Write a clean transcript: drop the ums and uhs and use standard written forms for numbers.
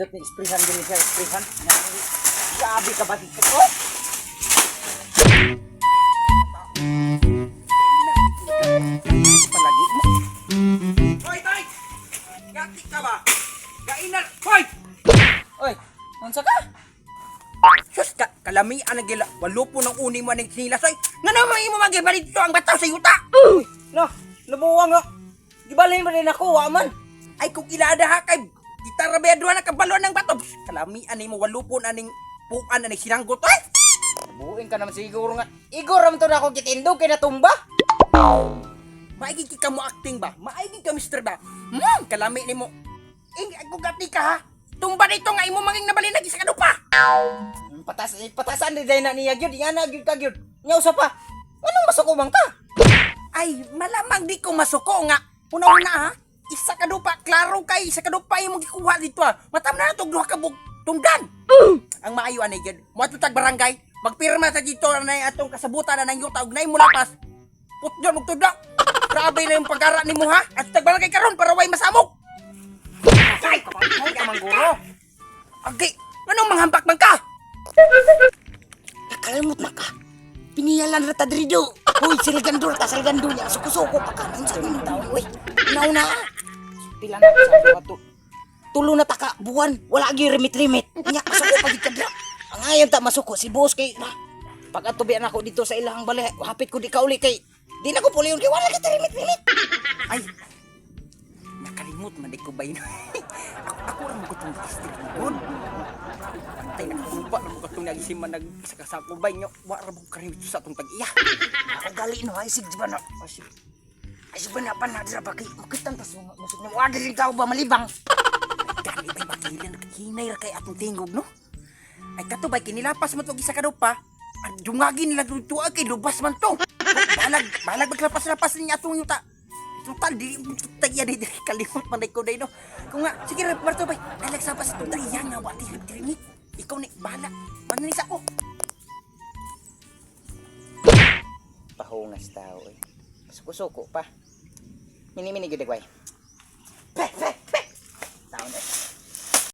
Nindot ni isprihan diri siya, isprihan. Grabe ka ba dito ko? Palagi mo. Hoy, tay! Gati ka ba? Gainan! Hoy! Oy, unsa ka? Sus, ka, kalamian ang gila. Walo po ng uni mo ng sinilas. Hoy, nga naman imo magibalit dito ang bataw sa yuta. Uy, no, nabuwang nga. Gibalhin ba din ako, wa man. Ay, kung ilada ha kay gitara ba duha na kabalon ng bato. Psh, kalamian nimo walo po na ning puan na ning sinanggot. Ay! Buuin ka naman siguro nga. Igor ram to na ako gitindog kay natumba. Maigi ka mo acting ba? Maigi ka mister ba? Kalami nimo. Ing kung gati ka ha. Tumba dito nga imo manging nabalinag isa ka pa. Patas eh, patasan di day na niya gyud, nga na gyud ka gyud. Nya usa pa. Anong masuko man ka? Ay, malamang di ko masuko nga. Una-una ha. Isa ka dupa, klaro kay isa ka dupa imong gikuha dito ha. Matam na natog duha ka bug tungdan. Ang maayo anay gyud. Moadto tag barangay, magpirma ta dito anay atong kasabutan na nang yuta og nay mo lapas. Putyon og tudlo. Grabe na yung pagara nimo ha. At tag barangay karon para way masamok. Ay, kapatid ka mangguro. Agay, anong manghambak man ka? Nakalimot na ka. Piniyalan ra ta diri do. Hoy, silgando ra ta, silgando niya. Suko-suko pa ka. Unsa man taon, uy. Nauna. Pila na sa duha to. Tulo na ta ka buwan, wala gyud remit-remit. Nya masuko pa gid ka dira. Ang ayon ta masuko si boss kay na. Pag atubian ako dito sa ilahang balay, hapit ko di ka uli kay di na ko puliyon kay wala kita remit-remit. Ay, nakalimot man di ko ba yun? Ako ra mo gutong istir mo. Antay nakakuba ra mo gutong nagisiman nag sakasako bay nyo. Wa ra mo karimot sa atong tag-iya. Ako gali no ay sig ba na. Ay sig ba na pa na dira ba kay makitan tas mga musik na wa diri ka ba malibang. Gani bay makilan hinay ra kay atong tingog no. Ay kato bay kinilapas mo to isa ka pa. Ang dungagin nila dito kay lubas man to. Balag balag maglapas-lapas niya atong yuta. Total di tag-iya di diri kalimot man ko day no. Kung nga sige ra Marto bay, alag sa pas itong tag-iya nga wa ti rimit. Ikaw ni bahala. Mananisa ko. Pahungas tao eh. Suko-suko pa. Mini-mini gid gway.